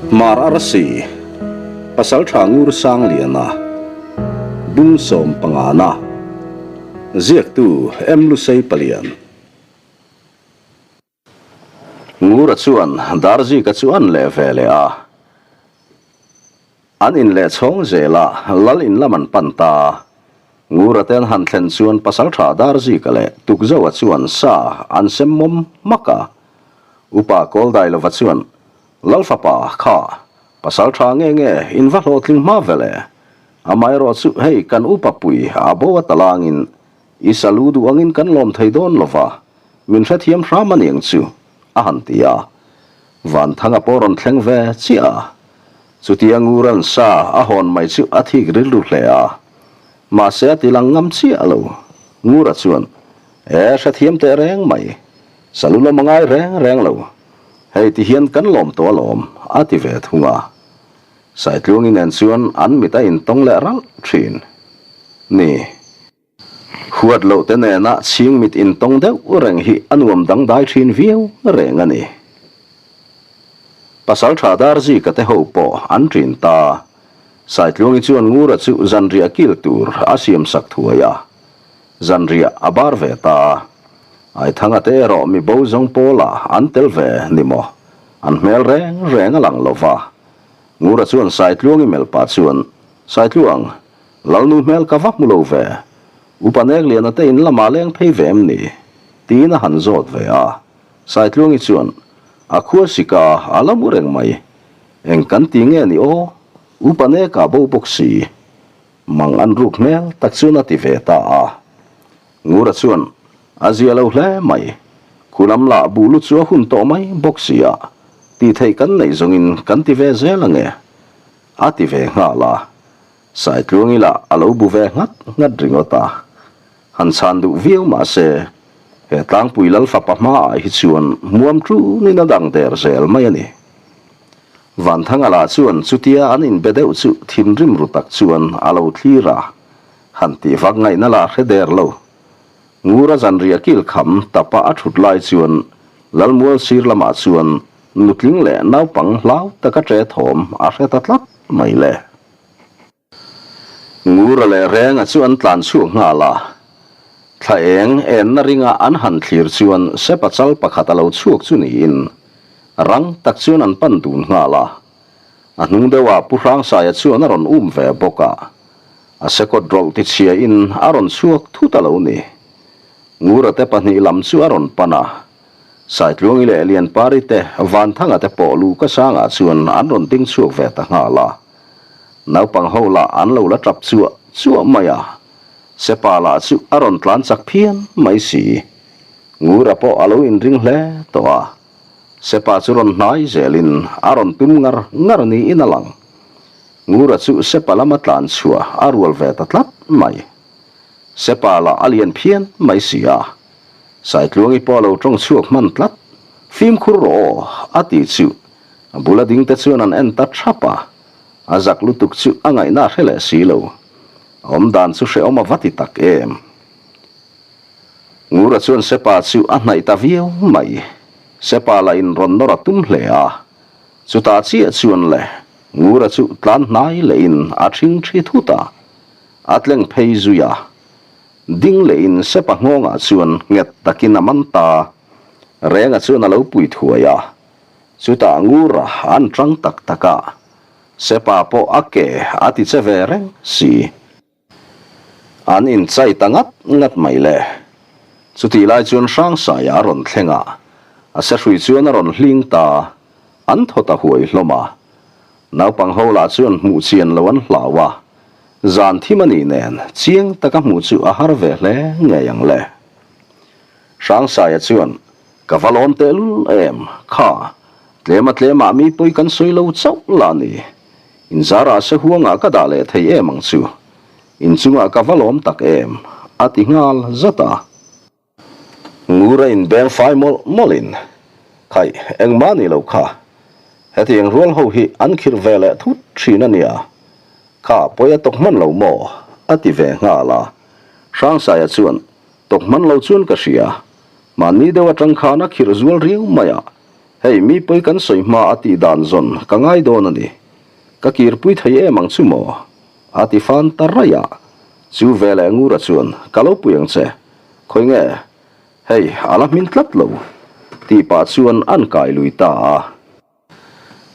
Hmar Arsi, Pasaltha Ngur Sangliana, Bung Sawmpangana, Ziaktu M. Lusei Palian. Ngura chuan Darzika chu an leh ve leh a. An in leh chhawng zel a, lal in lam an pan ta. Ngura te an han thlen chuan Pasaltha Darzika leh Tukzoa chuan sa an sem mawm hmak a. Upa Kawldailova chuan, Lal fapa, kha, Pasaltha nge nge in va hlawhtling hma ve le? Amaherawh chu hei kan upa pui a bo a talangin i salu duh angin kan lawm thei dawn lova, min hrethiam hram a niang chu, a han ti a. Vanthanga pawh rawn thleng ve chiah a. Chutia Nguran sa a hawn mai chu a thik rilru hle a. Mahse a ti lang ngam chiah lo. Ngura chuan, E, hrethiam teh reng mai. Salu lawm a ngai reng reng lo. Hei ti hian kan lawm tawh alawm, a ti ve thung a. Saitluangi nen chuan an mit a intawng leh ralh thin. Ni. Huat loh te nena chhing mit intawng deuh reng hi a nuam dangdai thin viau reng a ni. Pasaltha Darzika te ho pawh an ṭin ta. Saitluangi chuan Ngura chu zanriah kil tur a siam sak thuai a. Zanriah a bar ve ta. Aithanga te erawh mi bo zawng pawlah an tel ve ni maw? An hmel reng reng a lang lo va. Ngura chuan Saitluangi melh pah chuan, Saitluang, Lalnu hmel ka va hmu lo ve. Upa Nekliana te in lamah leng phei ve em ni? Tiin a han zawt ve a. Saitluangi chuan, A khua sika a la mu reng mai. Eng kan ti nge ni aw? Upa Neka bo bawk si. Mang an ruk hmel tak chuan a ti ve ta a. Ngura chuan, A zia lo hle mai. Khulam lah buh lu chu a hun tawh mai bawk si a. Tih theih kan neih zawngin kan ti ve zel ange. A ti ve nghal a. Saitluangi lah a lo bu ve nghat nghat ringawt a. Han chhan duh viau mah se, he tlangpui lal fapa hmaah hi chuan hmuam ṭunin a dang der zel mai a ni. Vanthanga lah chuan chutia an inbe deuh chu thinrim ru tak chuan a lo thlir a, han tih vak ngaihna lah hre der lo. Ngura zanriah kil kham tapa a ṭhut lai chuan Lalmual sir lamah chuan nutling leh naupang hlau taka ṭe thawm a hre ta tlat mai le. Ngura leh Renga chu an tlan chhuak nghal a, thla eng enna ringa an han thlir chuan Sepa chal pakhat a lo chhuak chu niin rang tak chuan an pan dun nghal a. A hnung deuhah Pu Hrangsaia chuan a rawn um ve bawk a, a sekawt rawlh tichhiain a rawn chhuak thut a lo ni. Ngura te pahnih lam chu a rawn pan a, Saitluangi leh Lianpari te Vanthanga te pawh luhka sangah chuan an rawn ding chhuak ve ta nghal a. Naupang ho lah an lo la tap chuah chuah mai a, Sepa lah chu a rawn tlan chak phian mai si. Ngura pawh a lo inring hle tawh a, Sepa chu rawn hnai zelin a rawn tum ngar ngar niin a lang. Ngura chu Sepa lama tlan chhuah a rual ve ta tlat mai. Sepa lah a lian phian mai si a, Saitluangi pawh a lo tawng chhuak hman tlat. Fimkhur rawh aw, a ti chu. A bula ding te chuan an en ta thap a, a zak lutuk chu a ngaihna a hre leh si lo. A awm dan chu hrehawm a va ti tak em. Ngura chuan Sepa chu a hnaih ta viau mai. Sepa lah in rawn nawr a tum hle a, chutah chiah chuan le Ngura chu tlan hnai leh in a thing thi thut a, a tleng phei zui a. Ding leh in Sepa nghawngah chuan nghet takin a man ta. Renga chuan a lo pui thuai a. Chutah Ngura an tang tak tak a, Sepa pawh a ke a ti che ve reng si. An inchai ta ngat ngat mai le. Chutih lai chuan Hrangsaia a rawn thleng a, a sehrui chuan a rawn hling ta, an thaw ta huai hlawm a. Naupang ho lah chuan hmuh chian lo an hlau a, zan thim a nih nen chiang taka hmuh chu a har ve hle ngei ang le. Hrangsaia chuan, Ka va lawm tehlul em, kha, tlema tlemah mi pawi kan sawi lo chauh lah ni. Inzarah se huangah ka dah leh thei em ang chu. Inchungah ka va lawm tak em, a ti nghal zat a. Ngura inbeng fai mawlh mawlhin, Khaih, engmah ni lo kha. Hetiang rual ho hi an khirh ve leh thut thin a nia. Kha, pawi a tawk hman lo maw? a ti ve nghal a. Hrangsaia chuan, Tawk hman lo chuan ka hria. Mahni deuh atang khan a khirh zual riau mai a. Hei, mi pawi kan sawi hma a tih dan zawn ka ngai dawn a ni. Ka kirpui thei em ang chu maw? A ti fan ta raih a. Chu veleh Ngura chuan, Ka lo pui ang che. Khawi nge? Hei, a la hmin tlat lo. Tih pah chuan an kai lui ta a.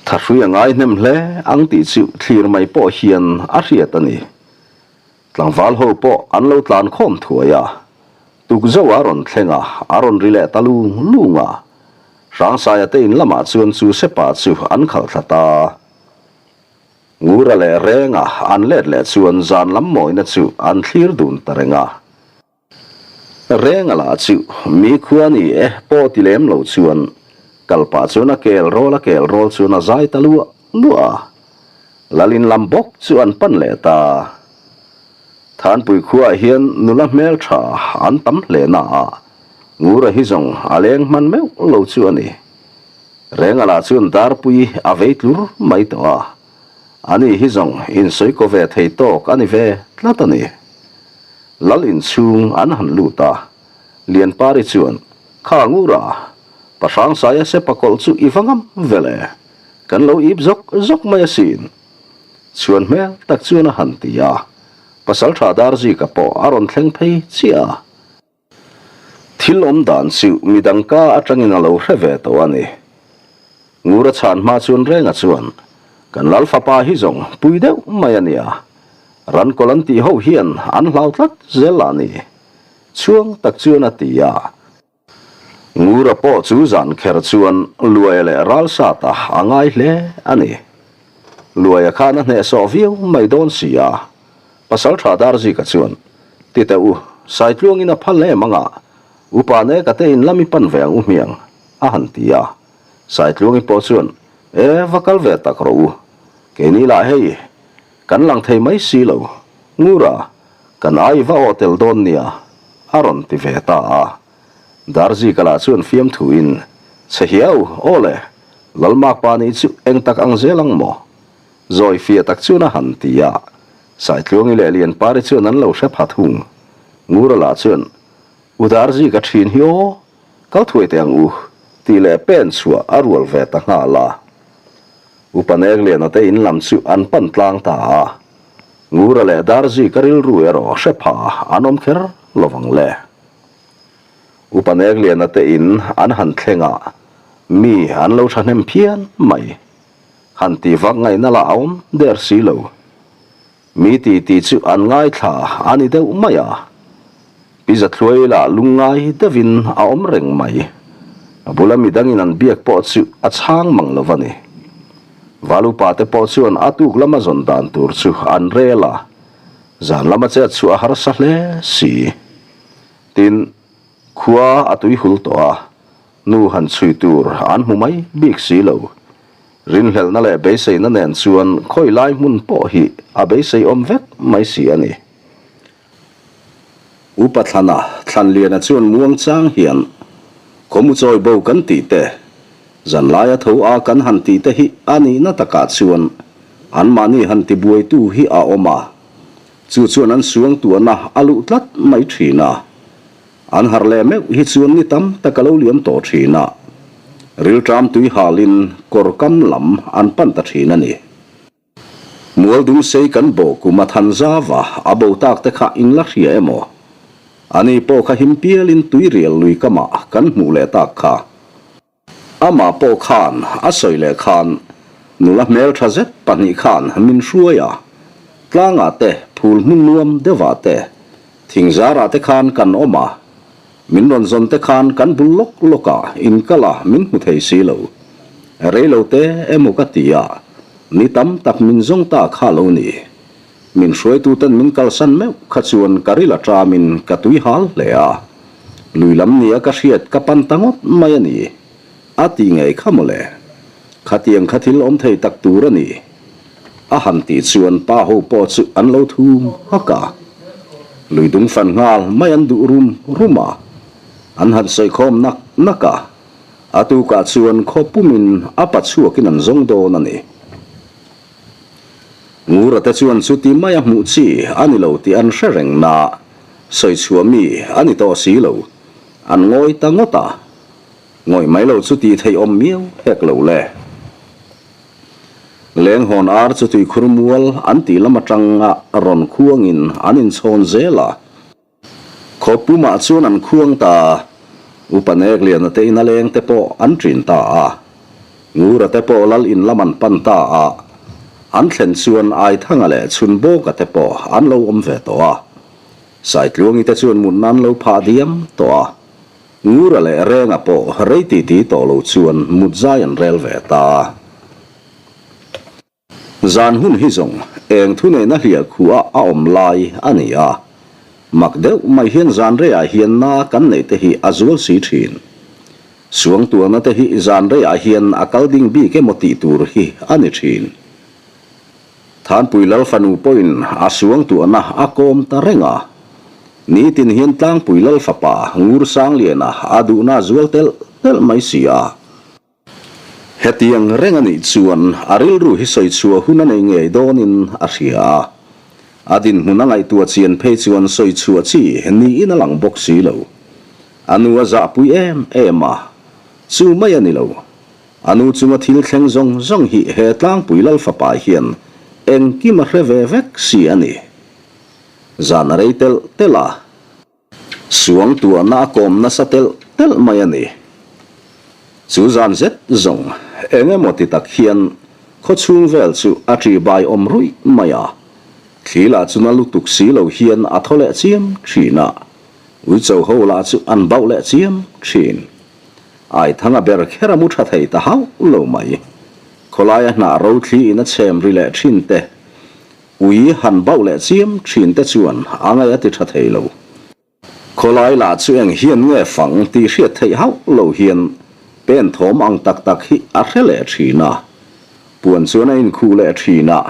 Thahrui a ngai hnem hle ang tih chu thlir mai pawh hian a hriat a ni. Tlangval ho pawh an lo tlan khawm thuai a, tukzo a rawn thleng a, a rawn ri leh ta lung lung a. Hrangsaia te in lamah chuan chu sepa chu an khalh thla ta. Ngura leh Renga an let leh chuan zan lam mawina chu an thlir dun ta reng a. Renga lah chu mi khua ni e pawh ti lem lo chuan kal pah chuan a kel rawl a kel rawl chuan a zai ta luah luah a. Lalin lam bawk chu an pan leh ta. Thanpui khuaah hian nula hmeltha an tam hle na a, Ngura hi zawng a leng hman meuh lo chu a ni. Renga lah chuan Darpui a vei tlur mai tawh a, ani hi zawng insawi kaw ve thei tawk a ni ve tlat a ni. Lal inchhung an han lut a, Lianpari chuan, Kha Ngura, Pahrang Saia sepa kawlh chu i va ngam vel e, kan lo ip zawk zawk mai asin. Chhuan hmel tak chuan a han ti a, Pasaltha Darzika pawh a rawn thleng phei chiah a. Thil awm dan chu midang ka atangin a lo hre ve tawh a ni. Ngura chhan hma chuan Renga chuan, Kan Lal fapa hi zawng pui deuh mai a nia. Ran kawl an tih ho hian an hlau tlat zel lah ni. Chhuang tak chuan a ti a. Ngura pawh chu zan kher chuan Luaia leh Ralsata a ngai hle a ni. Luaia khan a hnehsawh viau mai dawn si a. Pasaltha Darzika chuan, Ti teh u, Saitluangin a phal em anga, upa ne ka te in lam i pan ve ang u hmiang, a han ti a. Saitluangi pawh chuan, E, va kal ve tak rawh u. Keini lah hei, kan lang thei mai si lo. Ngura, kan ai va aw tel dawn nia, a rawn ti ve ta a. Darzika lah chuan fiamthuin, Chhe hiau, aw le, Lalmakpa nih chu eng tak ang zel ang maw? Zawi fia tak chuan a han ti a, Saitluangi leh Lianpari chuan an lo hre pha thung. Ngura lah chuan, U Darzi ka thin hi aw, kal thuai teh ang u, tih leh pen chhuah a rual ve ta nghal a. Upa Nekliana te in lam chu an pan tlang ta a, Ngura leh Darzi ka rilru erawh hre pha an awm kher lovang le. Upa Nekliana te in an han thleng a, mi an lo thahnem phian mai. Han ti vak ngaihna lah a awm der si lo. Mi ti ti chu an ngaithla a ni deuh mai a. Pi Zathluai lah lungngai deuhin a awm reng mai. A bula midangin an biak pawh chu a chhang mang lo va ni. Valupa te pawh chuan a tuk lama zawn dan tur chu an rel a, zan lama chet chhuah a harsa hle si. Tin, khua a tuihul tawh a, Nu han chhui tur an hmu mai bik si lo. Rinhlelhna leh beiseina nen chuan khawi lai hmun pawh hi a beisei awm vek mai si a ni. Upa Thlana, Thlanliana chuan muang chang hian, Khawmu chawi bo kan tih te, zanlaia tho a kan han tih te hi a nihna takah chuan anmahni han tibuaitu hi a awm a, chu chuan an suangtuahna a luh tlat mai thin a. An harh leh meuh hi chuan ni tam tak a lo liam tawh thin a, rilṭam tui halin kawr kam lam an pan ta thin a ni. Mualdung sei kan bawh kum a than zava a bo tak te kha in la hria emaw? Ani pawh kha him pialin tuirial lui kamah kan hmuh leh tak kha. Amah pawh khan a sawi leh khan nula hmeltha zet pahnih khan min hruai a, tlangah te phul hmun nuam deuhah te thingzarah te khan kan awm a, min rawn zawn te khan kan bul lawk lawkah inkal a min hmu thei si lo. Rei lo te emaw ka ti a, ni tam tak min zawng ta kha lo ni. Min hruaituten min kalsan meuh kha chuan ka ril a ṭamin ka tui hal hle a, lui lam nia ka hriat ka pan ta ngawt mai a ni, a ti ngei kha mawle. Khatiang kha thil awm thei tak tur a ni, a han tih chuan pa ho pawh chu an lo thum hak a. Lui dung fan nghal mai an duh rum rum a, an han sawikhawm nak nak a, a tukah chuan khaw pumin a pa chhuakin an zawng dawn a ni. Ngura te chuan chuti maia hmuh chi a ni lo tih an hre reng na, sawi chhuah mi a ni tawh si lo. An ngawi ta ngawt a. Ngawih mai lo chu tih theih awm miau hek lo le. Lenghawn ar chu tuikhur mual an tih lam atanga rawn khuangin an inchhawn zel a. Khaw pumah chuan an khuang ta a, Upa Nekliana te ina leng te pawh an ṭin ta a. Ngura te pawh lal in lam an pan ta a, an thlen chuan Aithanga leh Chhunbawka te pawh an lo awm ve tawh a. Saitluangi te chuan mutna an lo phah diam tawh a. Ngura leh Renga pawh rei titi tawh lo chuan mut zai an rel ve ta. Zan hun hi zawng eng thu neihna hliah khuah a awm lai a ni a, mak deuh mai hian zan reiah hian na kan neih te hi a zual si thin. Suangtuahna te hi zan reiah hian a kal ding bik emaw tih tur hi a ni thin. Thanpui Lal fanu pawhin a suangtuahna a kawm ta reng a. Nitin hian Tlangpui Lal fapa Ngur Sangliana a duhna a zual telh telh mai si a. Hetiang reng a nih chuan a rilru hi sawi chhuah hun a nei ngei dawnin a hria a. A dinhmun a ngaihtuah chian phei chuan sawi chhuah chi niin a lang bawk si lo. A nu a zahpui em em a, chu mai a ni lo. A nu chunga thil thleng zawng zawng hi he tlangpui lal fapa hian engkim a hre ve vek si a ni. Zan a rei telh telh a. Suangtuahna a kawm nasa telh telh mai a ni. Chu zan zet zawng eng emaw ti tak hian khawchhung vel chu a ṭi bai awm ruih mai a. Thli lah chu na lutuk si lo hian a thaw leh chiam ṭhin a, uicho ho lah chu an bauh leh chiam ṭhin. Aithanga ber kher a mu ṭha thei ta hauh lo mai. Khawlaia hnah ro thli in a chhem ri leh ṭhin te Ui han bauh leh chiam thin te chuan a ngaih a ti tha thei lo. Khawlai lah chu eng hian nge fang tih hriat theih hauh lo hian pen thawm ang tak tak hi a hre leh thin a. Puan chuan a inkhuh leh thin a,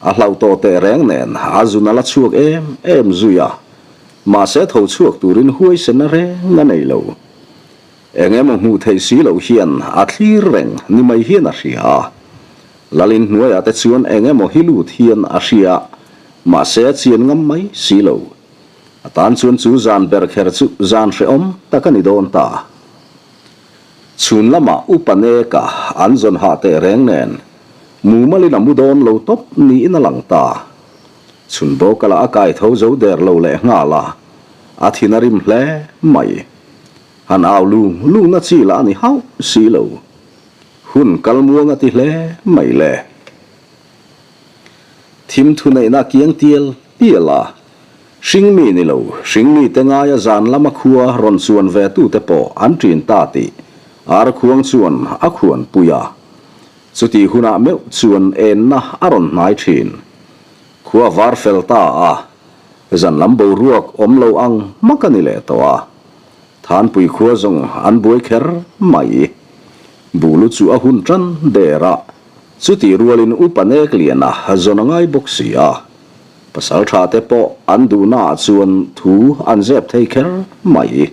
a hlauh tawh teh reng nen a zun a la chhuak em em zui a, mahse tho chhuak turin huaisen a reng a nei lo. Eng emaw hmuh theih si loh hian a thlir reng ni mai hian a hria a. Lalin hnuaiah te chuan eng emaw hi lut hian a hria, mahse a chian ngam mai si lo. A tan chuan chu zan ber kher chu zan hrehawm tak a ni dawn ta. Chhun lamah Upa Neka an zawn hah teh reng nen, mumalin a mu dawn lo tawp niin a lang ta. Chhun bawka lah a kai tho zo der lo leh nghal a, a thin a rim hle mai. Han au lung lungna chi lah a ni hauh si lo. Hun kal muang a ti hle mai le. Thim thuneihna kiang tial tial a, hringmi ni lo, hringmi te ngaia zan lama khua rawn chuan ve tute pawh an ṭin ta tih Arkhuang chuan a khuan pui a. Chutih hunah meuh chuan enna a rawn hnai ṭhin. Khua var fel ta a, zan lam boruak awm lo ang hmak a ni leh tawh a. Thanpui khua zawng an buai kher mai. Bulu chu a hun tan der a, chutih rualin Upa Nek Liana zawn a ngai bawk si a. Pasal tha te pawh an duhnaah chuan thu an zep thei kher mai.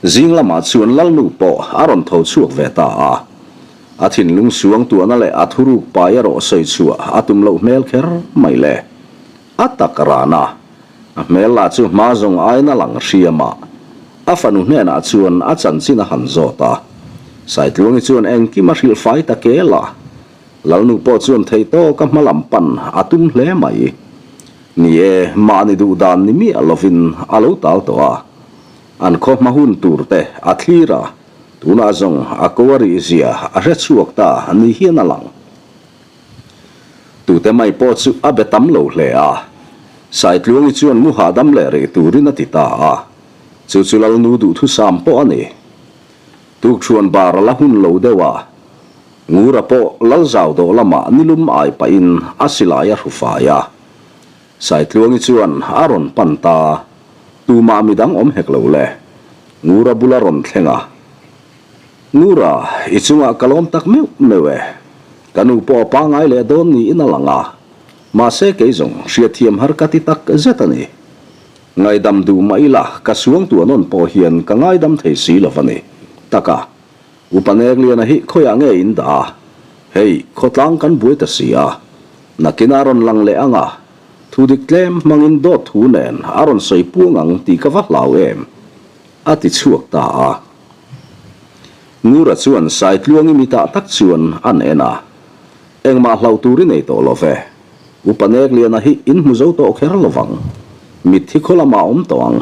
Zing lamah chuan Lalnu pawh a rawn tho chhuak ve ta a. A thinlung suang tuahna leh a thuruk pai erawh sawi chhuah a tum loh hmel kher mai le. A tak ran a, a hmel lah chu hma zawng aiin a lang hriam a. A fanu hnenah chuan a chanchin a han zawt a. Saitluangi chuan engkim a hrilh fai ta kel a. Lalnu pawh chuan theih tawka hma lam pan a tum hle mai. Ni e, mahni duh dan ni miah lovin a lo tal tawh a. An khaw hma hun tur te a thlir a, tunah zawng a ko a rih zia a hre chhuak ta ni hian a lang. Tute mai pawh chu a be tam lo hle a, Saitluangi chuan mu hahdam leh rih turin a ti ta a, chu chu Lalnu duhthusam pawh a ni. Tukṭhuan bar a la hun lo deuh a, Ngura pawh Lalzau dawh lamah nilum ai pahin a silai a hru fai a. Saitluangi chuan a rawn pan ta, tumah midang awm hek lo le, Ngura bula rawn thleng a. Ngura, i chungah ka lawm tak meuh meuh e. Ka nu pawh a pangai leh dawn niin a lang a. Mahse kei zawng hriatthiam har ka ti tak zet a ni. Ngaidam duh mah ila ka suang tuah nawn pawh hian ka ngaidam thei si lo va ni. Taka, Upa Nekliana hi khawiah nge in dah a? Hei, khawtlang kan buai ta si a. Nakin a rawn lang leh ang a. Thu dik tlem hmangin dawt thu nen a rawn sawi puang ang tih ka va hlau em? A ti chhuak ta a. Ngura chuan Saitluangi mitah tak chuan an en a. Engmah hlauh tur i nei tawh lo ve. Upa Nekliana hi in hmu zo tawh kher lo vang. Mitthi khaw lamah awm tawh ang.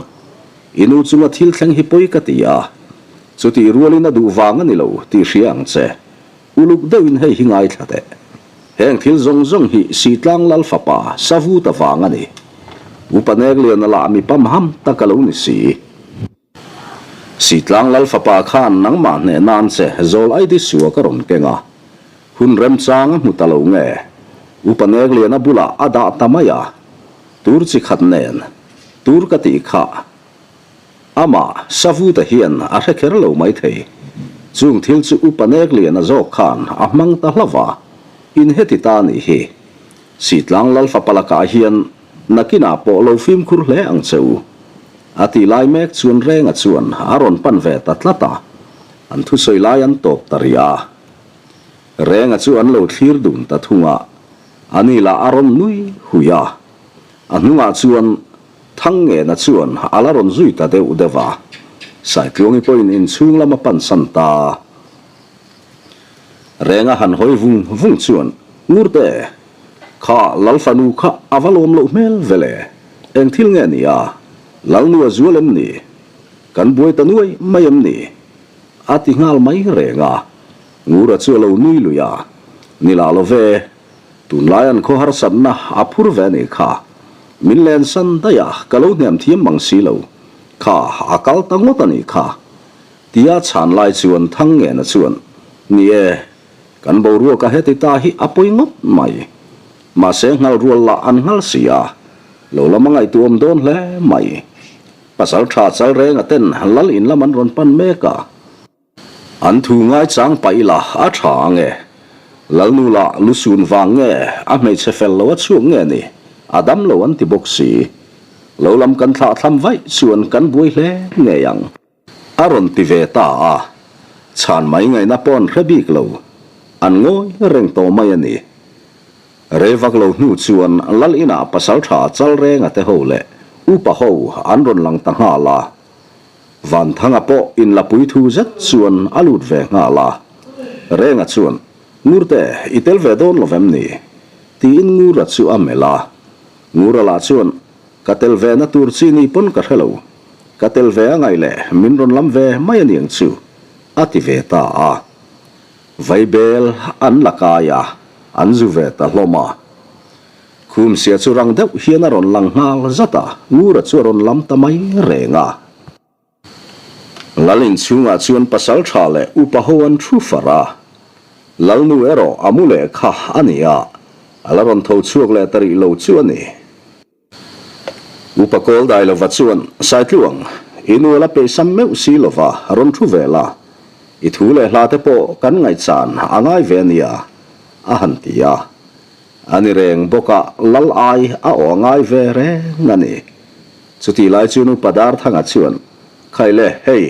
I nu chunga thil thleng hi pawi ka ti a. Chutih rualin a duh vang a ni lo tih hria ang che. Uluk deuhin hei hi ngaithla teh. Heng thil zawng zawng hi Sitlang Lal fapa Savuta vang a ni. Upa Nekliana lah mi pamham tak a lo ni si. Sitlang Lal fapa khan nangmah hneh nan che zawl aidi sua ka rawn keng a. Hun remchang a hmu ta lo nge? Upa Nekliana bulah a dah ta mai a. Tur chi khat nen tur ka tih kha amah Savuta hian a hre kher lo maithei. Chung thil chu Upa Nekliana zawk khan a hmang ta hlauh a, in heti ta nih hi. Sitlang Lal fapa lakah hian nakinah pawh lo fimkhur hle ang che u. A tih lai mek chuan Renga chuan a rawn pan ve ta tlat a, an thusawi lai an tawp ta rih a. Renga chu an lo thlir dun ta thung a, ani lah a rawn nui hui a. A hnungah chuan Thangngena chuan a la rawn zui ta deuh deuh a, Saitluangi pawhin inchhung lam a pansan ta. Renga han hawi vung vung chuan, Ngurte, kha Lalfanu kha a va lawm loh hmel ve le. Eng thil nge ni a? Lalnu a zual em ni? Kan buai ta nuai mai em ni? A ti nghal mai reng a. Ngura chu a lo nui lui a, Ni lah lo ve, tunlai an khaw harsatna a phur ve a nih kha. Min lensan daih a, ka lo hnem thiam mang si lo. Kha, a kal ta ngawt a nih kha. Tia chhan lai chuan Thangngena chuan, Ni e, kan boruak a heti ta hi a pawi ngawt mai. Mahse nghal rual lah an nghal si a, lo lam a ngaihtuahawm dawn hle mai. Pasal tha chal renga ten lal in lam an rawn pan mek a. An thu ngaichang paih la a tha ang e. Lalnu lah lusun vang nge a hmeichhe fel lo a chhuak nge ni, a dam lo an ti bawk si. Lo lam kan thlah thlam vaih chuan kan buai hle ngei ang. A rawn ti ve ta a, chhan mai ngaihna pawh an hre bik lo, an ngawi reng tawh mai a ni. Rei vak lo hnu chuan Lal inah pasaltha Chalrenga te ho leh upa ho an rawn lang ta nghal a, Vanthanga pawh inlapui thu zet chuan a lut ve nghal a. Renga chuan, Ngurte, i tel ve dawn lo vem ni? tiin Ngura chu a melh a. Ngura lah chuan, Ka tel ve na tur chi ni pawn ka hre lo. Ka tel ve a ngaih leh min rawn lam ve mai a niang chu, a ti ve ta a. Vaibel an la kai a, an zu ve ta hlawm a. Khumsia chu rang deuh hian a rawn lang nghal zat a, Ngura chu a rawn lam ta mai reng a. Lal inchhungah chuan pasal tha leh upa ho an thu far a, Lalnu erawh a mu leh kha a ni a, a la rawn tho chhuak leh ta rih lo chu a ni. Upa kawl dai lova chuan, Saitluang, i nu a la peihsam meuh si lova rawn thu ve la, i thu leh hla te pawh kan ngaihchan a ngai ve a nia, a han ti a. A ni reng bawk a, Lal ai a aw a ngai ve reng a ni. Chutih lai chuan Upa Darthanga chuan, Khaile, hei.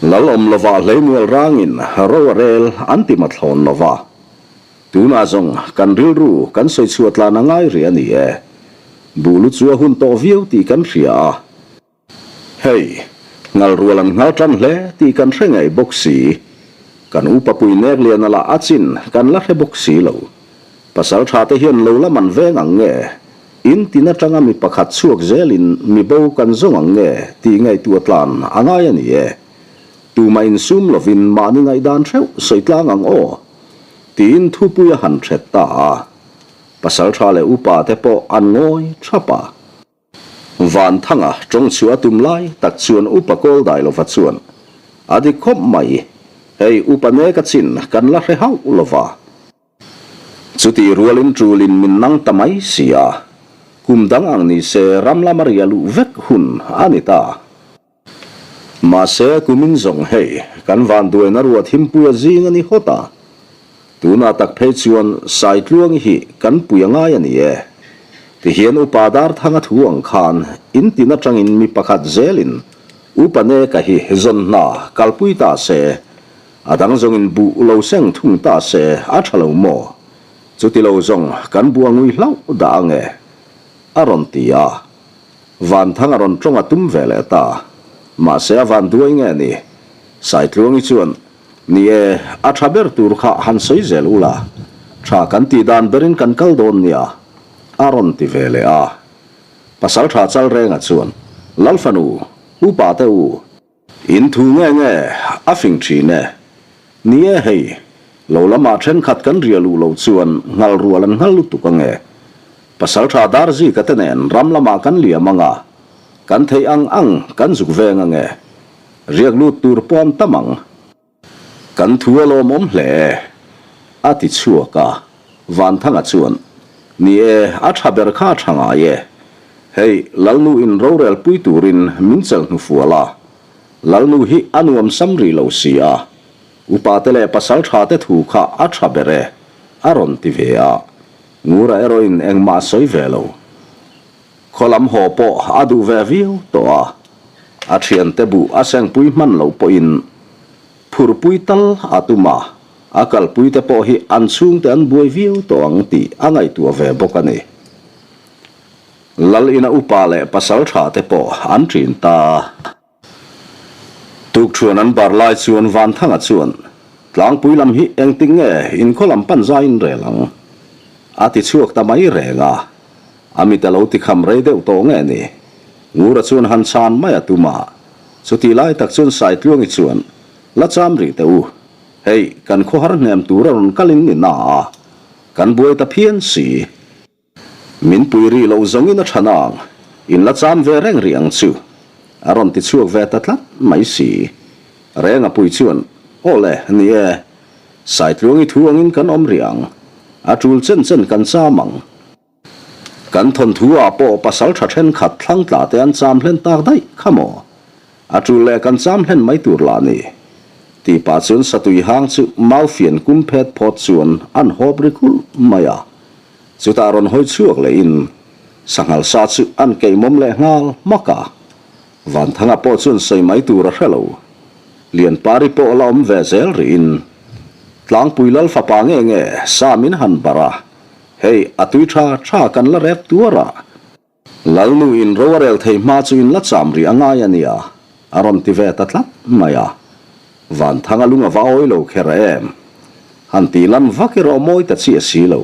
Lal awm lovah hleimual rangin ro a rel an ti mathlawn lova. Tunah zawng kan rilru kan sawi chhuah tlan a ngai rih a ni e. Buh lu chu a hun tawh viau tih kan hria a. Hei, ngal rual an nghal tan hle tih kan hre ngei bawk si. Kan upa pui nek lian a lah a chin kan la hre bawk si lo. Pasal tha te hian lo la man veng ang nge? In tin atanga mi pakhat chhuak zelin mi bo kan zawng ang nge tih ngaihtuah tlan a ngai a ni e. Tumah insum lovin mahni ngaihdan hreuh sawi tlang ang aw? Tiin thupui a han hret ta a. Pasaltha leh upa te pawh an ngawi thap a. Vanthanga tawng chhuah a tum lai tak chuan Upa Kawldailova chuan, A dik khawp mai, hei Upa nek a chin kan la hre hauh lova. Chutih rualin ṭulin min nang ta mai si a, kum dang ang ni se ram lama ria luh vek hun a ni ta. Mahse, kumin zawng hei kan vanduaina ruah thimpuia zing a ni hawt a, tunah tak phei chuan Saitluangi hi kan pui a ngai a ni e. Tihian Upa Darthanga thu ang khan in tin atangin mi pakhat zelin Upa Neka hi zawn hna kalpui ta se, A dang zawngin buh lo seng thung ta se a tha lo maw? Chuti lo zawng kan buh a ngui hlauh dah ang e, a rawn ti a. Vanthang a rawn tawng a tum ve leh ta. Mahse a van duai nge ni? Saitluangi chuan, Ni e, a tha ber tur kha han sawi zel ula, tha kan tih dan berin kan kal dawn nia, a rawn ti ve leh a. Pasaltha Chalrenga chuan, Lalfanu, upa te u, In thu nge nge a fing thin e. Ni e hei, lo lamah thenkhat kan ria luh loh chuan nghal rual an nghal lutuk ange. Pasaltha Darzika te nen ram lamah kan liam anga, kan theih ang ang kan zuk veng ange. Riak lut tur pawh an tam ang. Kan thu a lawmawm hle e, a ti chhuak a. Vanthanga chuan, Ni e, a tha ber kha a tha ngai e. Hei, Lalnu in rorel pui turin min chelh hnufual a. Lalnu hi a nuam sam rih lo si a. Upate leh pasal tha te thu kha a tha ber e, a rawn ti ve a. Ngura erawhin engmah a sawi ve lo. Khaw lam haw pawh a duh ve viau tawh a, a thiante buh a sengpui hman loh pawhin phurpui tal a tum a, a kalpuite pawh hi an chhungte an buai viau tawh ang tih a ngaihtuah ve bawk a ni. Lal ina upa leh pasal tha te pawh an ṭin ta. Tukṭhuan an bar lai chuan Vanthanga chuan, Tlangpui lam hi engtik nge inkhaw lam pan zaiin rel ang? A ti chhuak ta mai reng a. A mit a lo ti kham rei deuh tawh nge ni? Ngura chuan han chhan mai a tum a. Chutih lai tak chuan Saitluangi chuan, La cham rih teh u. Hei, kan khawhar hnem tur a rawn kalin ni na a. Kan buai ta phian si. Min pui rih loh zawngin a tha nang, in la cham ve reng rih ang chu, a rawn ti chhuak ve ta tlat mai si. Renga pui chuan, Aw le, ni e, Saitluangi thu angin kan awm rih ang, a tul chen chen kan cham ang. Kan thawnthu ah pawh pasal tha thenkhat thlang tla te an cham hlen tak daih kha maw? A tul leh kan cham hlen mai tur lah ni. Tih pah chuan satui hang chu mau fian kum phet phawt chuan an hawp ri kulh mai a. Chutah rawn hawi chhuak lehin sanghal sa chu an keihmawm leh nghal hmak a. Vanthanga pawh chuan sawi mai tur a hre lo. Lianpari pawh la awm ve zel rihin Tlangpui lal fapa nge nge sa min han barh a, hei a tui tha tha kan la rep tuar a. Lalnu in ro a rel thei hma chu in la cham rih a ngai a nia, a rawn ti ve ta tlat mai a. Vanthanga lung a va awi lo kher em? Han tih lam vak erawh mawi ta chiah si lo.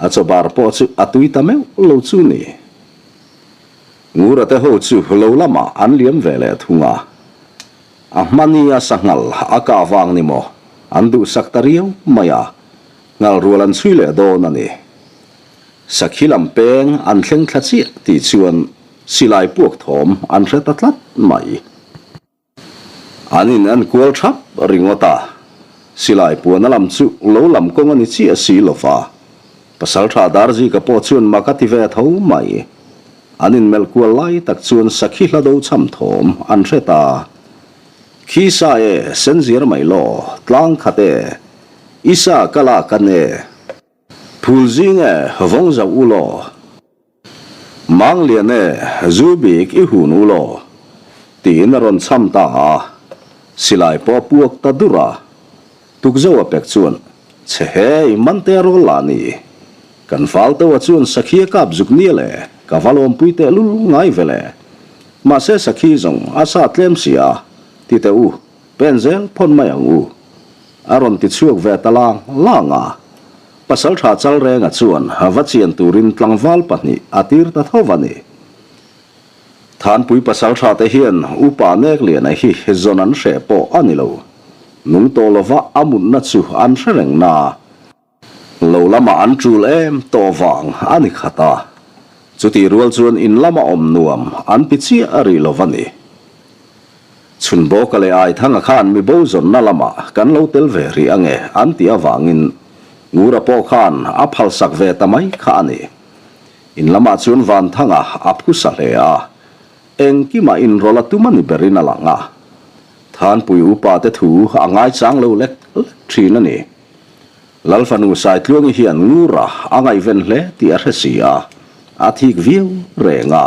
A chaw bar pawh chu a tui ta meuh lo chu ni. Ngura te ho chu lo lamah an liam ve leh thung a. A hmani a sanghal a kah vang ni maw? An duhsak ta riau mai a. Nghal rual an chhui leh dawn a ni. Sakhi lam peng an thleng thla chiah tih chuan silai puak thawm an hre ta tlat mai. An in en kual thap ringawt a, silai puana lam chu lo lam kawng a ni chiah si lo va. Pasaltha Darzika pawh chuan mak a ti ve tho mai. An in melh kual lai tak chuan sakhi hla do cham thawm an hre ta. Khi sa e, senziar mai law, tlang khat e, i sa ka lak an e. Phul zing e, vawng zauh u law. Mang lian e, zu bik i hun u law. Tiin a rawn cham ta a, silai pawh a puak ta dur a. Tukzo a pek chuan, Che hei, Mante a rawl lah ni. Kan fal teuh a chuan sakhi a kap zuk nia le, ka va lawmpui tehlul ngai ve le. Mahse sakhi zawng a sa tlem si a, ti teh u. Pen zel phawn mai ang u. A rawn ti chhuak ve ta lang lang a. Pasaltha Chalrenga chuan va chian turin tlangval pahnih a tir ta tho va ni. Thanpui pasaltha te hian upa Nekliana hi zawn an hreh pawh a ni lo. Nung tawh lova a mutna chu an hre reng na. Lo lamah an tul em tawh vang a ni khat a, chutih rual chuan in lama awm nuam an ti chiah a rih lo va ni. Chhun Bawka leh Aithanga khan mi bo zawnna lamah kan lo tel ve rih ange an tih avangin Ngura pawh khan a phalsak ve ta mai kha a ni. In lamah chuan Vanthanga a phusa hle a, engkimah inrawlh a tum a ni berin a lang a. Thanpui upa te thu a ngaichang lo lek lek thin a ni. Lalfanu Saitluangi hian Ngura a ngaihven hle tih a hre si a, a thik viau reng a.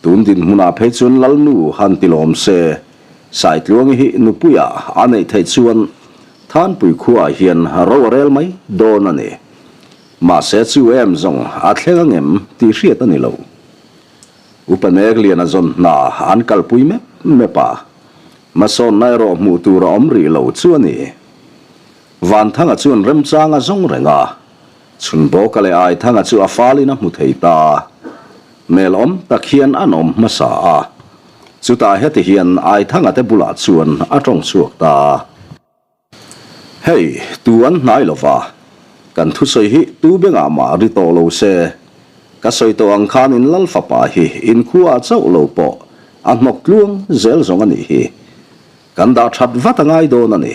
Tun dinhmunah phei chuan Lalnu han ti lawm se, Saitluangi hi nupuia a neih theih chuan Thanpui khuaah hian ro a rel mai dawn a ni. Mahse chu em zawng a thleng angem tih hriat a ni lo. Upa Nekliana zawn hna an kalpui mep mep a. Hmasawnna erawh hmuh tur a awm rih lo chu a ni. Vanthanga chuan remchang a zawng reng a, Chhunbawka leh Aithanga chu a falin a hmu thei ta. Hmel awm tak hian an awm hmasa a, chutah heti hian Aithanga te bulah chuan a tawng chhuak ta. Hei, tu an hnai lo va, kan thusawi hi tu bengah mah ri tawh lo se. Ka sawi tawh ang khan in lal fapa hi in khuaah chauh lo pawh a hnawk tluang zel zawng a nih hi. Kan dah that vat a ngai dawn a ni.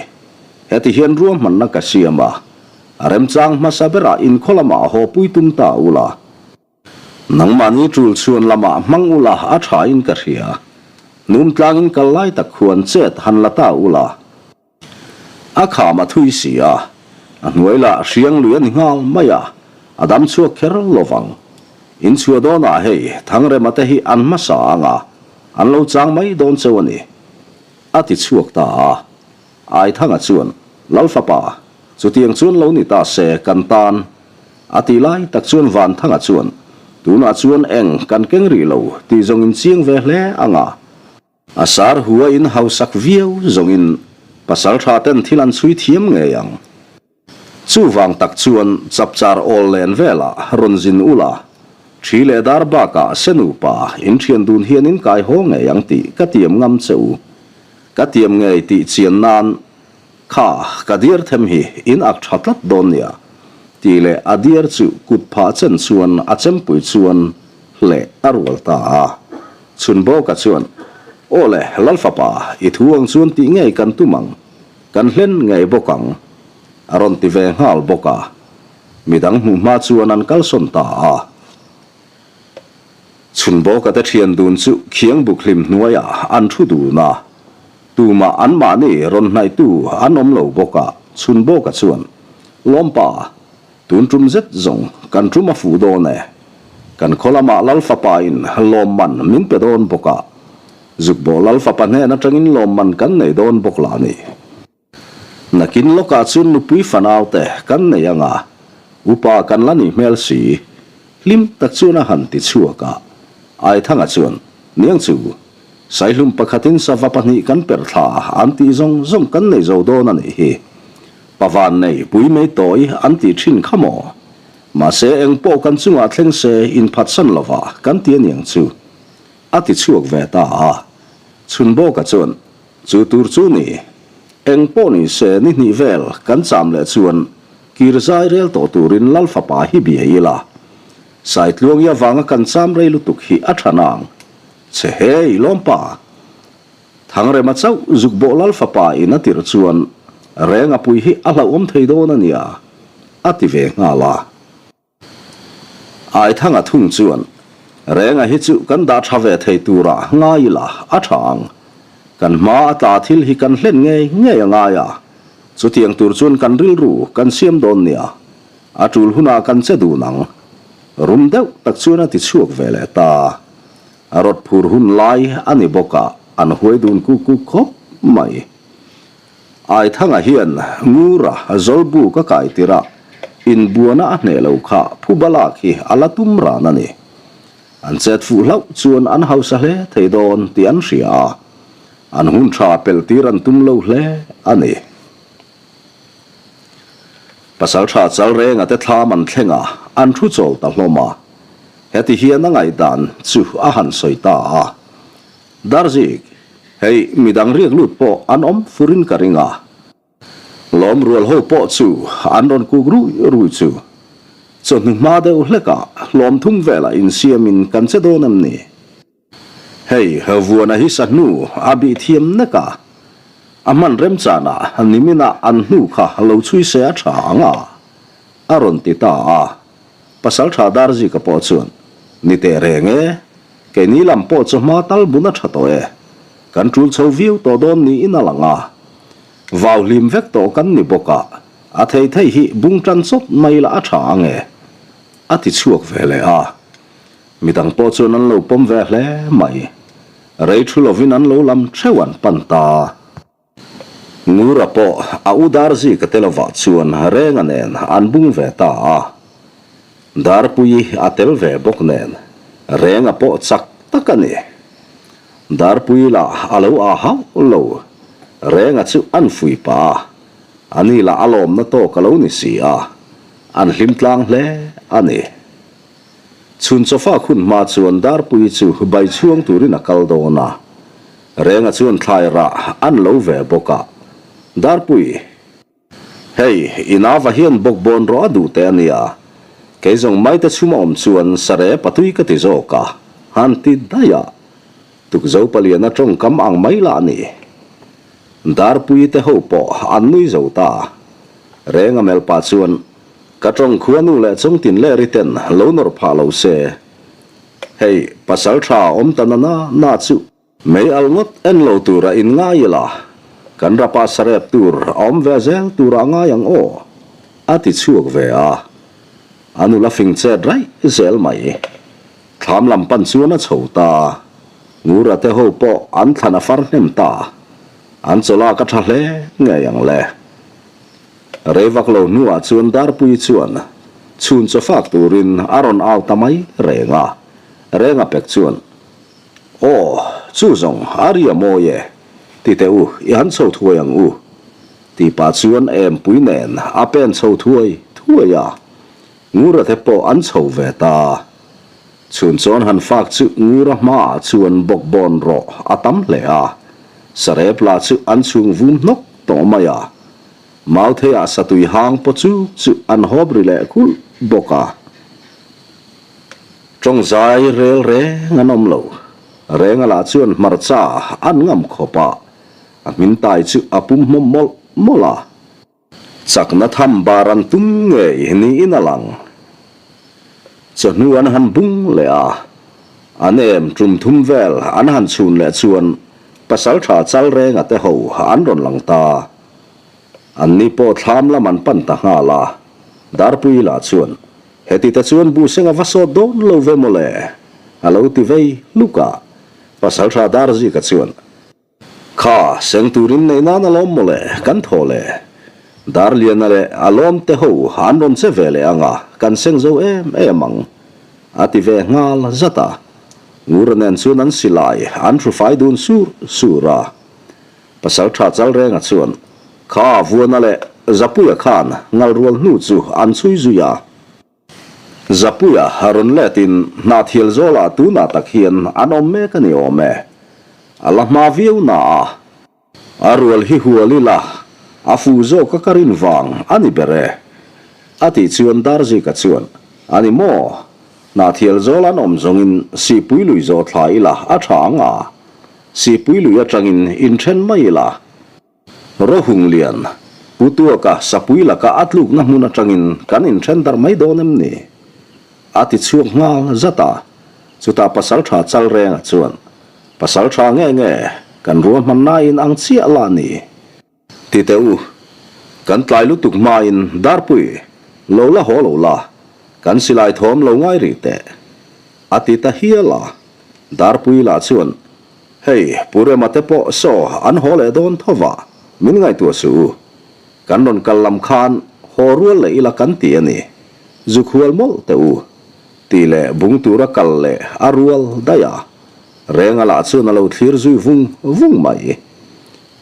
Heti hian ruahmanna ka siam a, a remchang hmasa berah inkhaw lamah haw pui tum ta ula. Nangmahni tul chhuan lamah hmang ula a tha in ka hria. Num tlangin kal lai tak khuan chet han la ta ula. A kham a thui si a, a hnuai lah hriang lui a ni nghal mai a, a dam chhuak kher lovang. In chhuah dawnah hei Thangrema te hi an hmasa ang a, an lo chang mai dawn cheu a ni. A ti chhuak ta a. Aithanga chuan, Lal fapa, chutiang chuan lo ni ta se kan tan. A ti lai tak chuan Vanthanga chuan, Tunah chuan eng kan keng rih lo tih zawng in chiang ve hle ang a. A sar hu a in hausak viau zawngin pasal tha ten thil an chhui thiam ngei ang. Chuvang tak chuan chapchar awl len velah rawn zin ula, thi leh dar bakah se nupa in thian dun hian in kai haw ngei ang tih ka tiam ngam che u. Ka tiam ngei tih chian nan kha ka diar them hi in ak tha tlat dawn nia tih leh a diar chu kut phah chen chuan a chempui chuan hleh a rual ta a. Chhunbawka chuan, Aw le, Lalfapa, i thu ang chuan tih ngei kan tum ang. Kan hlen ngei bawk ang, a rawn ti ve nghal bawk a. Midang hmuh hma chuan an kalsawn ta a. Chhunbawka te thian dun chu khiang buk hlim hnuaiah an thu dun a. Tumah anmahni rawn hnaihtu an awm lo bawk a, Chhunbawka chuan, Lawmpa, tun tum zet zawng kan tum a fuh dawn e. Kan khaw lamah Lal fapain lawmman min pe dawn bawk a. Zukbawh Lal fapa hnen atangin lawmman kan nei dawn bawk lah ni. Nakin lawkah chuan nupui fanau te kan nei ang a, upa kan la nih hmel si. Hlim tak chuan a han ti chhuak a. Aithanga chuan, Niang chu, Saihlum pakhatin sava pahnih kan per thla an tih zawng zawng kan nei zo dawn a nih hi. Pavan nei pui mai tawi an tih thin kha maw? Mahse engpawh kan chungah thleng se inphatsan lova kan ti aniang chu. A ti chhuak ve ta a. Chhunbawka chuan, Chu tur chu ni. Eng pawh ni se ni hnih vel kan cham leh chuan kir zai rel tawh turin Lal fapa hi bia ila. Saitluangi avanga kan cham rei lutuk hi a tha nang. Che hei lawmpa. Thangrema chauh zukbawh Lal fapa in a tirh chuan Renga pui hi a hlauhawm thei dawn a nia, a ti ve nghal a. Aithanga thung chuan, Renga hi chu kan dah tha ve thei turah ngai ila a tha ang. Kan hma a tla thil hi kan hlen ngei ngei a ngai a, chutiang tur chuan kan rilru kan siam dawn nia, a tul hunah kan che dun ang. Rum deuh tak chuan a ti chhuak ve leh ta. A rawt phur hun lai a ni bawk a, an huai dun kuk kuk khawp mai. Aithanga hian Ngura Zawlbu ka kai tirh a, inbuana a hneh lo kha phuba lak hi a la tum ran a ni. An chet fuh hlauh chuan an hausa hle thei dawn tih an hria a, an hun tha pelh tir an tum lo hle a ni. Pasaltha Chalrenga te thlam an thleng a, an thu chawl ta hlawm a. Heti hian a ngaihdan chu a han sawi ta a. Darzik, hei midang riak lut pawh an awm furin ka ring a. Lawm rual ho pawh chu an rawn kuk rui rui chu. Chawhnu hma deuh hlekah hlawm thum velah insiamin kan che dawn em ni? Hei Vuana hi sa hnu a bih thiam nek a, a hman remchanah niminah an hnu kha lo chhui se a tha ang a, a rawn ti ta a. Pasaltha Darzika pawh chuan, Ni teh reng e, Keini lam pawh chu hma tal bun a tha tawh e. Kan tul chho viau tawh dawn niin a lang a. Vau hlim vek tawh kan ni bawk a, a thei thei hi bung tan chawt mai lah a tha ang e. A ti chhuak ve leh a. Midang pawh chuan an lo pawm ve hle mai. Rei thu lovin an lo lam theuh an pan ta. Ngura pawh a u Darzika te lovah chuan Renga nen an bung ve ta a. Darpuii a tel ve bawk nen Renga pawh chak tak a ni. Darpuii lah a lo aa hauh lo. Renga chu an fui pah a, a ni lah a lawmna tawk a lo ni si a, an hlim tlang hle a ni. Chhun chawfak hun hma chuan Darpuii chu bai chhuang turin a kal dawn a, Renga chuan thlai rah an lo ve bawk a, Darpui, hei i nava hian bawkbawn rawh a duh teh a nia, kei zawng maite chhum a awm chuan sare patui ka ti zawk a, han ti daih a, Tukzo paliana tawngkam ang mai lah a ni. Darpuii te ho pawh an nui zo ta. Renga melpa chuan, Ka tawng khuanu leh chawngtin leh ri ten lo nawr phah lo se. Hei, pasal tha awm ta na na na chu. Mei al ngawt en lo tura in ngai ila, kan rapa sarep tur a awm ve zel tura ngai ang aw, a ti chhuak ve a. A nula fing chet raih zel mai. Thlam lam pan chuan a chho ta. Ngura te ho pawh an thlan a far hnem ta. An chawlak a tha hle ngei ang le. Rei vak lo hnuah chuan Darpuii chuan chhun chaw fak turin a rawn au ta mai reng a. Renga pek chuan, Aw, chu zawng a ri a mawi e, ti teh u, i han chho thuai ang u. Ti pah chuan Empui nen a pen chho thuai thuai a. Ngura te pawh an chho ve ta. Chhun chuan han fak chu Ngura hmaah chuan bawkbawn rawh a tam hle a, sarep lah chu an chhung vum hnawk tawh mai a. Mautheiah satui hang paw chu chu an hawp ri leh kulh bawk a. Tawngzai rel reng an awm lo. Renga lah chuan hmarcha an ngam khawp a, a hmin tai chu a pum hmawm mawlh mawlh a. Chakna tham bar an tum ngei niin a lang. Chawhnu an han bung leh a, an em tum thum vel an han chhun leh chuan pasaltha Chalrenga te ho an rawn lang ta. Anni pawh thlam lam an pan ta nghal a, Darpuii lah chuan, Heti te chuan Buhseng a va sawt dawn lo ve mawle, a lo ti vei hluk a. Pasaltha Darzika chuan, Kha, seng turin nei nan a lawm mawle, kan thaw le. Darliana leh a lawm te ho an rawn che ve leh ang a, kan seng zo em em ang, a ti ve nghal zat a. Ngura nen chuan an silai an hru fai dun sur sur a. Pasaltha Chalrenga chuan, Kha, Vuana leh Zapuia khan ngalrual hnu chu an chhui zui a. Zapuia rawn letin Hnahthial zawlah tunah tak hian an awm mek a ni awm e. A la hma viau na a. A rual hi hual ila, a fu zawk a ka rin vang a ni ber e. A tih chuan Darzika chuan, A ni maw? Hnahthial zawl an awm zawngin Sihpui lui zawh thla ila a tha ang a. Sihpui lui atangin inthen mai ila. Rohung lian, Pu Tuaka sapui laka a tlukna hmun atangin kan inthen darh mai dawn em ni? A ti chhuak nghal zat a. Chutah Pasaltha Chalrenga chuan, Pasaltha nge nge, kan ruahmannain ang chiah la ni. Ti teh u, kan tlai lutuk hmain Darpui, lo la haw lo la, kan silai thawm lo ngai rih teh. A ti ta hial a. Darpui lah chuan, Hei, Pu Rema te pawh saw an haw leh dawn tho va, min ngaihtuah suh u. Kan rawn kal lam khan haw rual leh ila kan ti a ni. Zuk hual mawlh teh u. Tih leh bung tura kal leh a rual daih a. Renga lah chuan a lo thlir zui vung vung mai.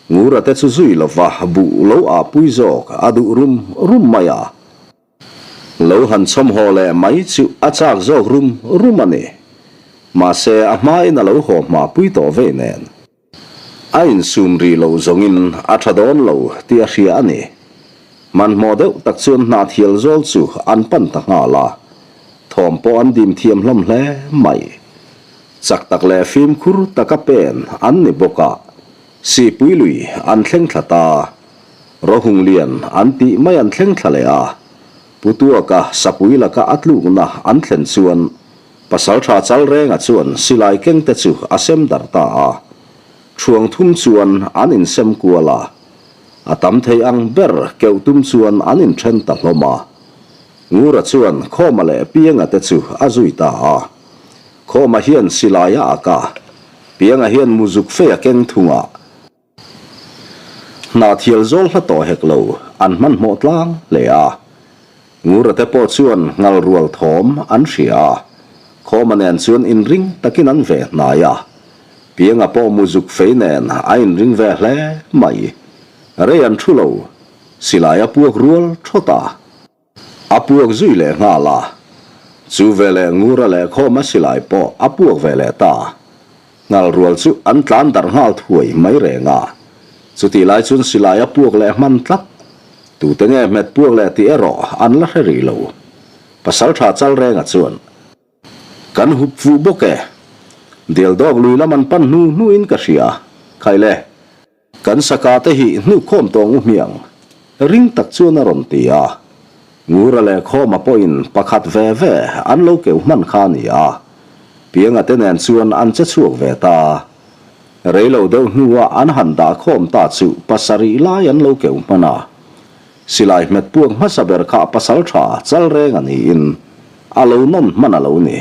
Ngura te chu zui lova buh lo ah pui zawk a duh rum rum mai a. Lo han chawmhaw leh mai chu a chak zawk rum rum a ni. Mahse, a hmain a lo haw hma pui tawh vei nen. A insum rih loh zawngin a tha dawn lo tih a hria a ni. Hmanhmawh deuh tak chuan hnahthial zawl chu an pan ta nghal a. Thawm pawh an dim thiam hlawm hle mai. Chak tak leh fimkhur taka pen an ni bawk a. Sihpui lui an thleng thla ta. Rohung lian an tih mai an thleng thla leh a, Pu Tuaka sapui laka a tlukna an thlen chuan Pasaltha Chalrenga chuan silai kengte chu a sem darh ta a. Thuang thum chuan an insem kual a, a tam thei ang ber keuh tum chuan an inthen ta hlawm a. Ngura chuan Khawma leh Pianga te chu a zui ta a. Khawma hian silai a ak a, Pianga hian muzuk fei a keng thung a. Hnahthial zawl hla tawh hek lo an hmanhmawh tlang hle a. Ngura te pawh chuan nghal rual thawm an hria a, Khawma nen chuan inring takin an ve hnai a. Pianga pawh muzuk fei nen a inring ve hle mai. Rei an thu lo, silai a puak rual thawt a. A puak zui leh nghal a. Chu veleh Ngura leh Khawma silai pawh a puak ve leh ta. Nghal rual chu an tlan darh nghal thuai mai reng a. Chutih lai chuan silai a puak leh hman tlat. Tute nge hmet puak leh tih erawh an la hre rih lo. Pasaltha Chalrenga chuan. Kan hup fuh bawk e. Dialdawk lui lam an pan hnu hnuin ka hria. Khai le. Kan saka te hi hnuh khawm tawng u hmiang. Ring tak chuan a rawn ti a. Ngura leh Khawma pawhin pakhat ve ve an lo keuh hman kha a ni a. Pianga te nen chuan an che chhuak ve ta. Reilo deuh hnua an han dah khawm ta chu pasarih lai an lo keuh hman a. Silai hmet puak hmasa ber kha pasal tha chal reng a niin a lo nawn hman a lo ni.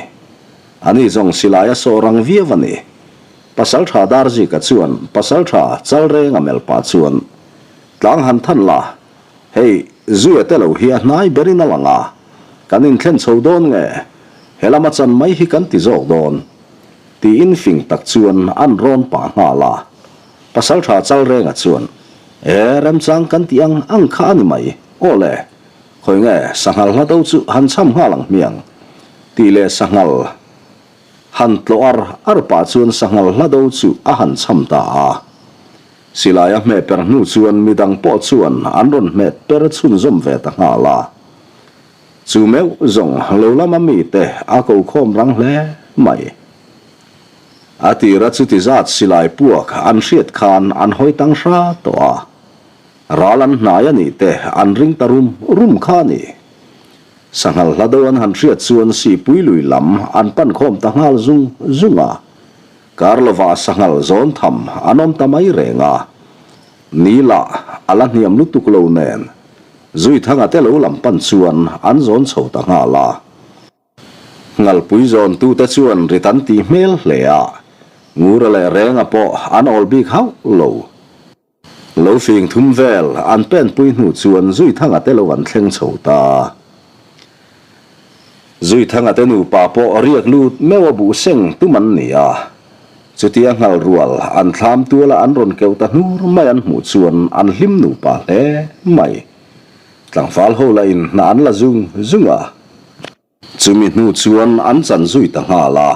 Ani zawng silai a sawh rang viau a ni. Pasalṭha Darzika chuan Pasalṭha Chalrenga melh pah chuan, Tlang han than la, hei Zuia te lo hi a hnai berin a lang a, kan inthlen chho dawn nge, he lama chan mai hi kan ti zawk dawn? tiin fing tak chuan an rawn pah nghal a. Pasalṭha Chalrenga chuan, E, remchang kan tih ang ang kha a ni mai, aw le, khawi nge sanghal hla do chu han cham nghal ang hmiang, tih leh sanghal Han tlawh ar ar pah chuan sanghal hla do chu a han cham ta a. Silai a hmeh per hnu chuan midang pawh chuan an rawn hmeh per chhunzawm ve ta nghal a. Chu meuh zawng lo lama mite a ko khawm rang hle mai. A tira chuti zat silai puak an hriat khan an hawi tang hra tawh a. Ral an hnai a nih te an ring ta rum rum kha a ni. Sanghal hla do an han hriat chuan Sihpui lui lam an pan khawm ta nghal zung zung a. Kar lovah sanghal zawn tham an awm ta mai reng a. Ni lah a la hniam lutuk lo nen Zuithanga te lo lam pan chuan an zawn chho ta nghal a. Ngalpui zawntute chuan rit an tih hmel hle a. Ngura leh Renga pawh an awl bik hauh lo. Lo fing thum vel an penpui hnu chuan Zuithanga te lo an thleng chho ta. Zuithanga te nupa pawh riak lut meuh a buh seng tum an ni a. Chutia nghal rual an thlam tuala an rawn keuh ta hnur mai an hmuh chuan an hlim nupa hle mai. Tlangval ho lahin hna an la zung zung a. Chumi hnu chuan an chan zui ta nghal a,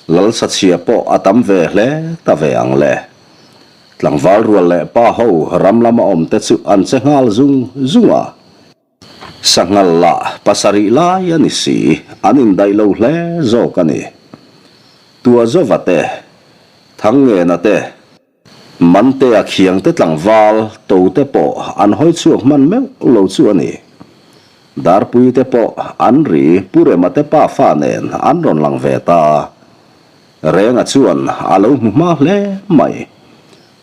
Lalsachhia pawh a tam ve hle ta ve ang le. Tlangval rual leh pa ho ram lama awm te chu an che nghal zung zung a. Sanghal lah pasarih lai a ni si, an indaih lo hle zawk a ni. Tuazova te, Thangngena te, Mantea khiangte tlangval tote pawh an hawi chhuak hman meuh lo chu a ni. Darpuite pawh an ri Pu Rema te pa fa nen an rawn lang ve ta. Renga chuan a lo hmu hma hle mai.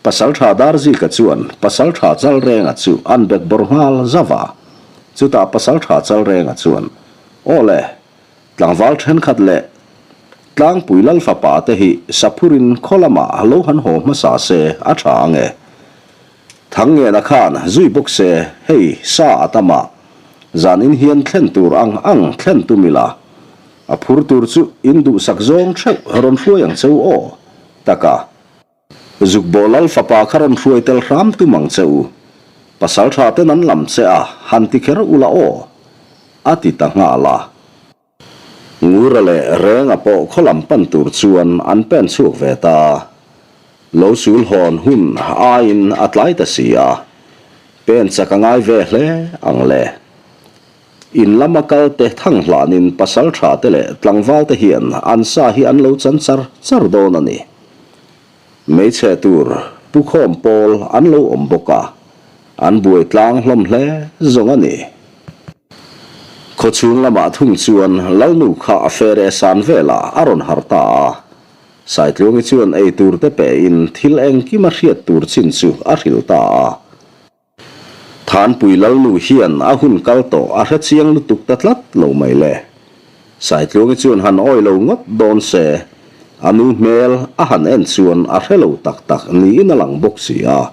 Pasaltha Darzika chuan Pasaltha Chalrenga chu an bek bawr nghal zauh a. Chutah Pasaltha Chalrenga chuan, Aw le, Tlangval thenkhat leh Tlangpui Lal fapa te hi Saphurin khaw lamah lo han haw hmasa se a tha ang e. Thangngena khan zui bawk se hei sa a tam a, zanin hian thlen tur ang ang thlen tum ila, a phur tur chu in duhsak zawng theuh rawn hruai ang cheu aw taka. Zukbaw Lal fapa kha rawn hruai tel hram tum ang che u. Pasal tha ten an lam che a, han ti kher ula aw, a ti ta nghal a. Ngura leh Renga pawh khaw lam pan tur chuan an pen chhuak ve ta. Lo sul hawn hun aiin a tlai ta si a, pen chak a ngai ve hle ang le. In lama kal te thang hlanin pasal tha te leh tlangval te hian an sa hi an lo chan char char dawn a ni. Hmeichhe tur pu khawm pawl an lo awm bawk a, an buai tlang hlawm hle zawng a ni. Khawchhung lamah thung chuan Lalnu kha a fere san velah a rawn harh ta a. Saitluangi chuan ei tur te pehin thil engkim a hriat tur chin chu a hrilh ta a. Thanpui Lalnu hian a hun kal tawh a hre chiang lutuk ta tlat lo mai le. Saitluangi chuan han awi lo ngawt dawn se, a nu hmel a han en chuan a hre lo tak tak niin a lang bawk si a.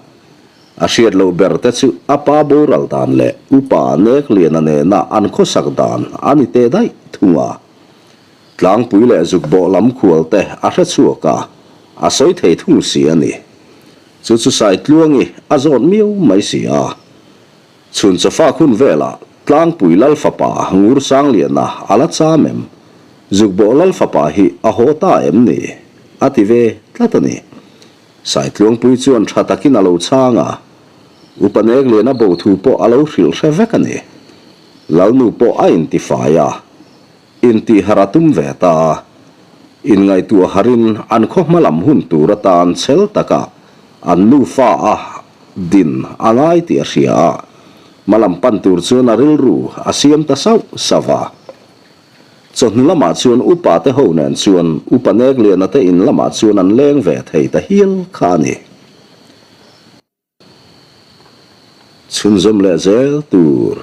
A hriat loh ber te chu a pa boral dan leh upa Nekliana nena an khawsak dan a ni teh daih thung a. Tlangpui leh zukbawh lam khual te a hre chhuak a, a sawi thei thung si a ni. Chu chu Saitluangi a zawt miau mai si a. Chhun chawfak hun velah Tlangpui Lal fapa Ngursangliana a la cham em? Zukbawh Lal fapa hi a haw ta em ni? A ti ve tlat a ni. Saitluangpui chuan tha takin a lo chhang a, Upa Nekliana bo thu pawh a lo hrilh hre vek a ni. Lalnu pawh a intifai a, intihharh a tum ve ta a. Inngaihtuah harin an khaw hma lam hun tur atan chhel taka an nufa a din a ngai tih a hria a, hma lam pan tur chuan a rilru a siam ta sauh sauh a. Chawhnu lamah chuan upa te ho nen chuan Upa Nekliana te in lamah chuan an leng ve thei ta hial kha a ni. Chhunzawm leh zel tur.